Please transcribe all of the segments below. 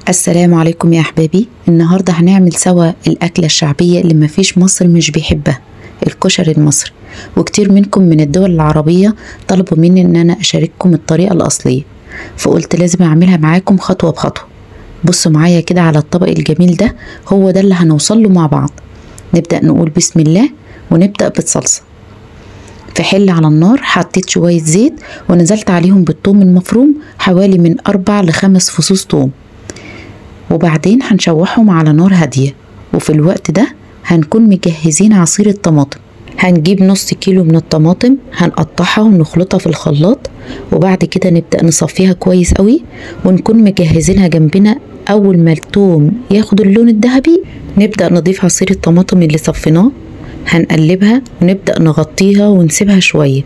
السلام عليكم يا أحبابي. النهاردة هنعمل سوا الأكلة الشعبية اللي مفيش مصر مش بيحبها، الكشري المصري. وكتير منكم من الدول العربية طلبوا مني ان انا اشارككم الطريقة الأصلية، فقلت لازم اعملها معاكم خطوة بخطوة. بصوا معايا كده على الطبق الجميل ده، هو ده اللي هنوصل له مع بعض. نبدأ نقول بسم الله ونبدأ بالصلصة. في حلة على النار حطيت شوية زيت ونزلت عليهم بالثوم المفروم، حوالي من 4 ل5 فصوص ثوم، وبعدين هنشوحهم على نار هادية. وفي الوقت ده هنكون مجهزين عصير الطماطم. هنجيب نص كيلو من الطماطم، هنقطعها ونخلطها في الخلاط، وبعد كده نبدأ نصفيها كويس قوي ونكون مجهزينها جنبنا. أول ما الثوم ياخد اللون الذهبي نبدأ نضيف عصير الطماطم اللي صفيناه، هنقلبها ونبدأ نغطيها ونسيبها شوية.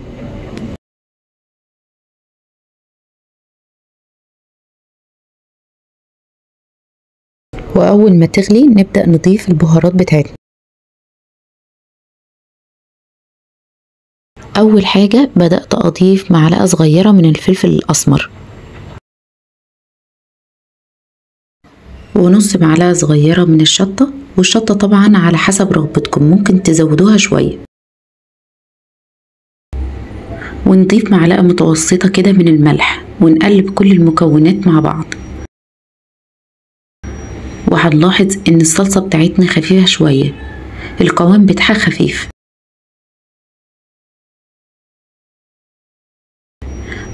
وأول ما تغلي نبدأ نضيف البهارات بتاعتنا. أول حاجة بدأت أضيف معلقة صغيرة من الفلفل الأسمر، ونص معلقة صغيرة من الشطة، والشطة طبعا على حسب رغبتكم ممكن تزودوها شوية. ونضيف معلقة متوسطة كده من الملح، ونقلب كل المكونات مع بعض. وهنلاحظ ان الصلصة بتاعتنا خفيفة شوية، القوام بتاعها خفيف.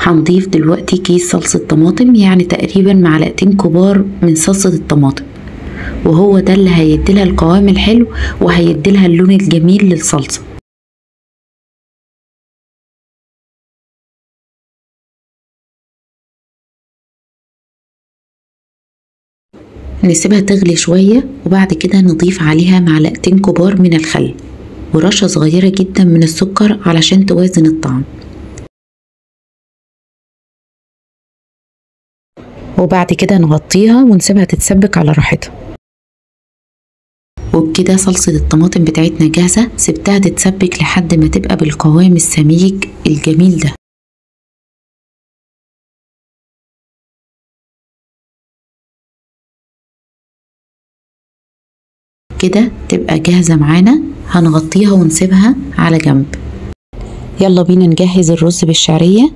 هنضيف دلوقتي كيس صلصة طماطم، يعني تقريبا معلقتين كبار من صلصة الطماطم، وهو ده اللي هيديلها القوام الحلو وهيديلها اللون الجميل للصلصة. نسيبها تغلي شوية، وبعد كده نضيف عليها معلقتين كبار من الخل ورشة صغيرة جدا من السكر علشان توازن الطعم. وبعد كده نغطيها ونسيبها تتسبك على راحتها. وبكده صلصة الطماطم بتاعتنا جاهزة. سبتها تتسبك لحد ما تبقى بالقوام السميك الجميل ده. كده تبقى جاهزة معانا. هنغطيها ونسيبها على جنب. يلا بينا نجهز الرز بالشعرية.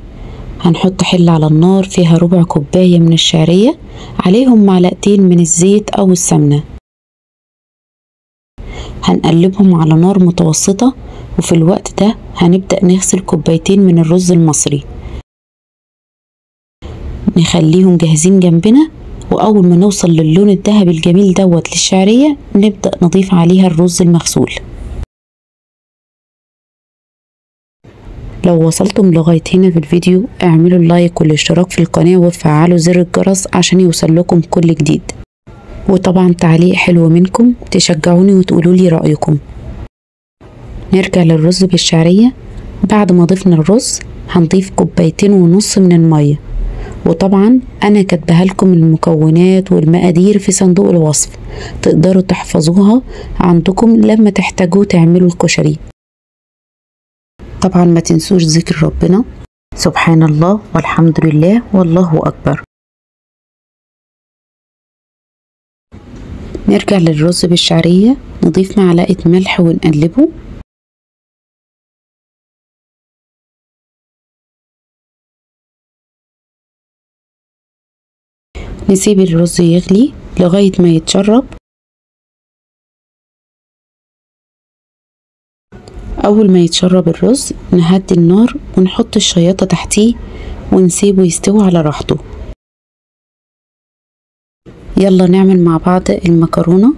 هنحط حلة على النار فيها ربع كوباية من الشعرية، عليهم معلقتين من الزيت أو السمنة. هنقلبهم على نار متوسطة، وفي الوقت ده هنبدأ نغسل كوبايتين من الرز المصري، نخليهم جاهزين جنبنا. وأول ما نوصل للون الذهبي الجميل دوت للشعرية نبدأ نضيف عليها الرز المغسول. لو وصلتم لغاية هنا في الفيديو اعملوا اللايك والاشتراك في القناة وفعلوا زر الجرس عشان يوصل لكم كل جديد، وطبعا تعليق حلو منكم تشجعوني وتقولوا لي رأيكم. نرجع للرز بالشعرية. بعد ما ضفنا الرز هنضيف 2.5 كوباية من المية، وطبعا انا كاتبها لكم المكونات والمقادير في صندوق الوصف، تقدروا تحفظوها عندكم لما تحتاجوا تعملوا الكشري. طبعا ما تنسوش ذكر ربنا، سبحان الله والحمد لله والله اكبر. نرجع للرز بالشعرية، نضيف معلقة ملح ونقلبه. نسيب الرز يغلي لغاية ما يتشرب. أول ما يتشرب الرز نهدي النار ونحط الشياطة تحتيه ونسيبه يستوي على راحته. يلا نعمل مع بعض المكرونة.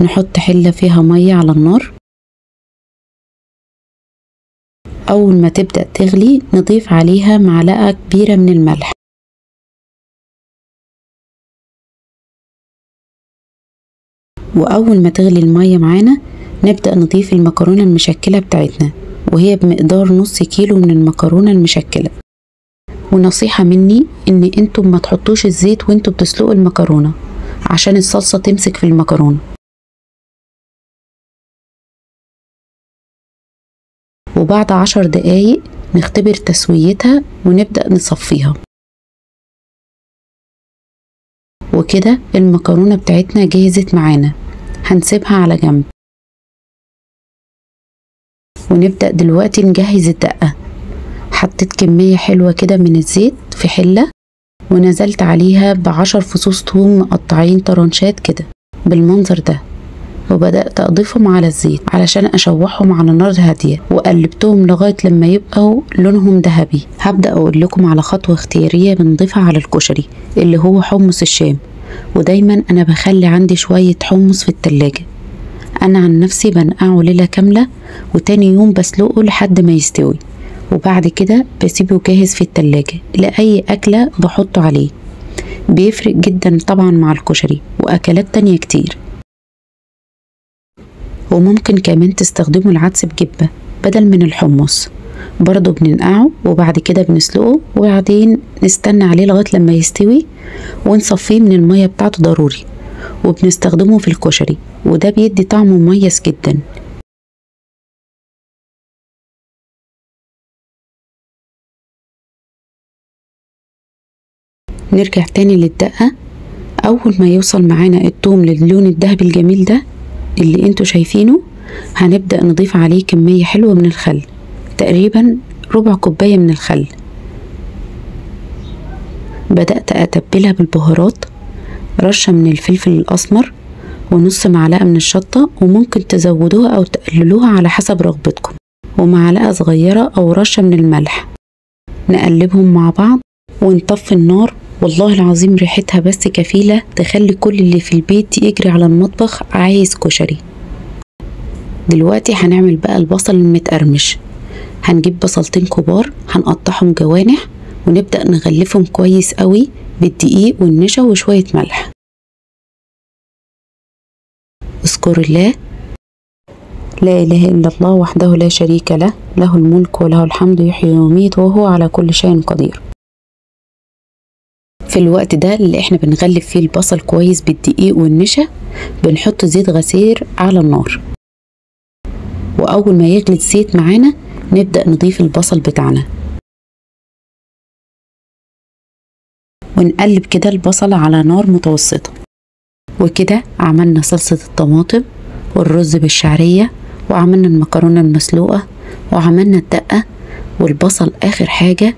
نحط حلة فيها مية على النار، أول ما تبدأ تغلي نضيف عليها معلقة كبيرة من الملح، وأول ما تغلي المية معانا نبدأ نضيف المكرونة المشكلة بتاعتنا، وهي بمقدار نص كيلو من المكرونة المشكلة. ونصيحة مني ان انتم ما تحطوش الزيت وانتم بتسلقوا المكرونة عشان الصلصة تمسك في المكرونة. وبعد 10 دقايق نختبر تسويتها ونبدأ نصفيها. وكده المكرونة بتاعتنا جهزت معانا، هنسيبها على جنب. ونبدأ دلوقتي نجهز الدقة. حطيت كمية حلوة كده من الزيت في حلة، ونزلت عليها ب10 فصوص ثوم مقطعين طرنشات كده بالمنظر ده، وبدأت أضيفهم على الزيت علشان أشوحهم على نار هادية، وقلبتهم لغاية لما يبقوا لونهم ذهبي. هبدأ أقول لكم على خطوة اختيارية بنضيفها على الكشري اللي هو حمص الشام. ودايما أنا بخلي عندي شوية حمص في التلاجة، أنا عن نفسي بنقعه ليلة كاملة وتاني يوم بسلقه لحد ما يستوي، وبعد كده بسيبه جاهز في التلاجة لأي أكلة بحطه عليه. بيفرق جدا طبعا مع الكشري وأكلات تانية كتير. وممكن كمان تستخدموا العدس بجبة بدل من الحمص، برضو بننقعه وبعد كده بنسلقه، وبعدين نستنى عليه لغاية لما يستوي ونصفيه من المية بتاعته ضروري، وبنستخدمه في الكشري وده بيدي طعم مميز جدا. نرجع تاني للدقة. أول ما يوصل معانا التوم للون الذهبي الجميل ده اللي انتوا شايفينه، هنبدأ نضيف عليه كمية حلوة من الخل، تقريبا ربع كوباية من الخل. بدأت أتبلها بالبهارات، رشة من الفلفل الأسمر ونص معلقة من الشطة، وممكن تزودوها أو تقللوها على حسب رغبتكم، ومعلقة صغيرة أو رشة من الملح. نقلبهم مع بعض ونطفي النار. والله العظيم ريحتها بس كفيلة تخلي كل اللي في البيت يجري على المطبخ عايز كشري. دلوقتي هنعمل بقى البصل المتقرمش. هنجيب بصلتين كبار، هنقطعهم جوانح ونبدأ نغلفهم كويس قوي بالدقيق والنشا وشوية ملح. اذكر الله، لا إله إلا الله وحده لا شريك له، له الملك وله الحمد يحيي ويميت وهو على كل شيء قدير. في الوقت ده اللي احنا بنغلف فيه البصل كويس بالدقيق والنشا، بنحط زيت غزير على النار، واول ما يغلي الزيت معانا نبدأ نضيف البصل بتاعنا، ونقلب كده البصل على نار متوسطة. وكده عملنا صلصة الطماطم والرز بالشعرية، وعملنا المكرونة المسلوقة، وعملنا الدقة والبصل آخر حاجة.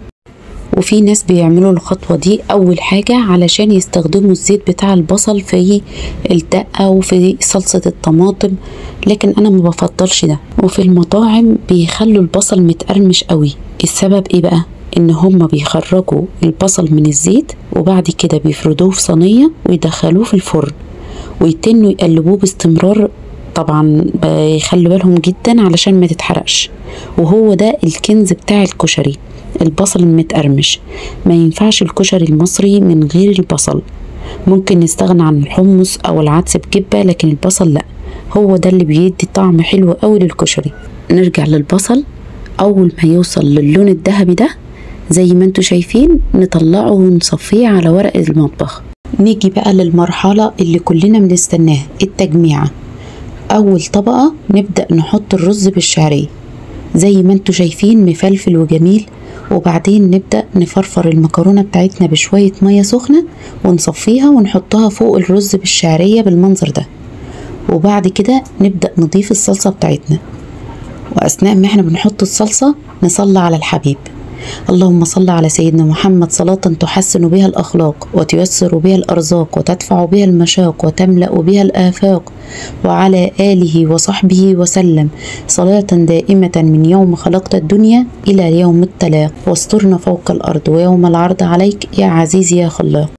وفي ناس بيعملوا الخطوة دي أول حاجة علشان يستخدموا الزيت بتاع البصل في الدقة وفي صلصة الطماطم، لكن أنا ما بفضلش ده. وفي المطاعم بيخلوا البصل متقرمش قوي. السبب إيه بقى؟ إن هما بيخرجوا البصل من الزيت وبعد كده بيفردوه في صينية ويدخلوه في الفرن ويتنوا يقلبوه باستمرار، طبعا بيخلوا بالهم جدا علشان ما تتحرقش. وهو ده الكنز بتاع الكشري، البصل المتقرمش. ما ينفعش الكشري المصري من غير البصل. ممكن نستغنى عن الحمص او العدس بجبة، لكن البصل لا، هو ده اللي بيدي طعم حلو قوي للكشري. نرجع للبصل. اول ما يوصل للون الذهبي ده زي ما انتوا شايفين نطلعه ونصفيه على ورق المطبخ. نيجي بقى للمرحلة اللي كلنا بنستناها، التجميعة. اول طبقة نبدأ نحط الرز بالشعرية زي ما انتوا شايفين مفلفل وجميل، وبعدين نبدأ نفرفر المكرونة بتاعتنا بشوية مية سخنة ونصفيها ونحطها فوق الرز بالشعرية بالمنظر ده. وبعد كده نبدأ نضيف الصلصة بتاعتنا، وأثناء ما احنا بنحط الصلصة نصلي على الحبيب. اللهم صل على سيدنا محمد صلاة تحسن بها الأخلاق وتيسر بها الأرزاق وتدفع بها المشاق وتملأ بها الآفاق، وعلى آله وصحبه وسلم صلاة دائمة من يوم خلقت الدنيا إلى يوم التلاق، واسترنا فوق الأرض ويوم العرض عليك يا عزيز يا خلاق.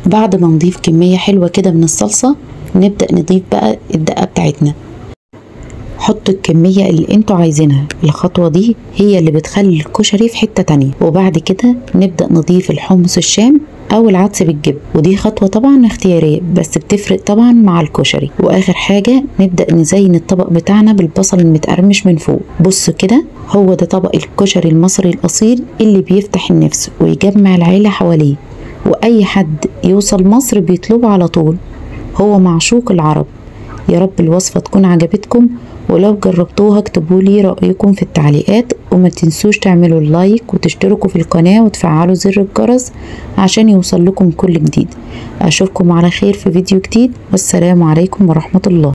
بعد ما نضيف كمية حلوة كده من الصلصة نبدأ نضيف بقى الدقة بتاعتنا. حطوا الكمية اللي انتوا عايزينها، الخطوة دي هي اللي بتخلي الكشري في حتة تانية. وبعد كده نبدأ نضيف الحمص الشام او العدس بالجبن، ودي خطوة طبعا اختيارية بس بتفرق طبعا مع الكشري. واخر حاجة نبدأ نزين الطبق بتاعنا بالبصل المتقرمش من فوق. بصوا كده، هو ده طبق الكشري المصري الاصيل اللي بيفتح النفس ويجمع العيلة حواليه، واي حد يوصل مصر بيطلبه على طول، هو معشوق العرب. يا رب الوصفة تكون عجبتكم ولو جربتوها اكتبولي رأيكم في التعليقات، وما تنسوش تعملوا ال like وتشتركوا في القناة وتفعلوا زر الجرس عشان يوصل لكم كل جديد. اشوفكم على خير في فيديو جديد، والسلام عليكم ورحمة الله.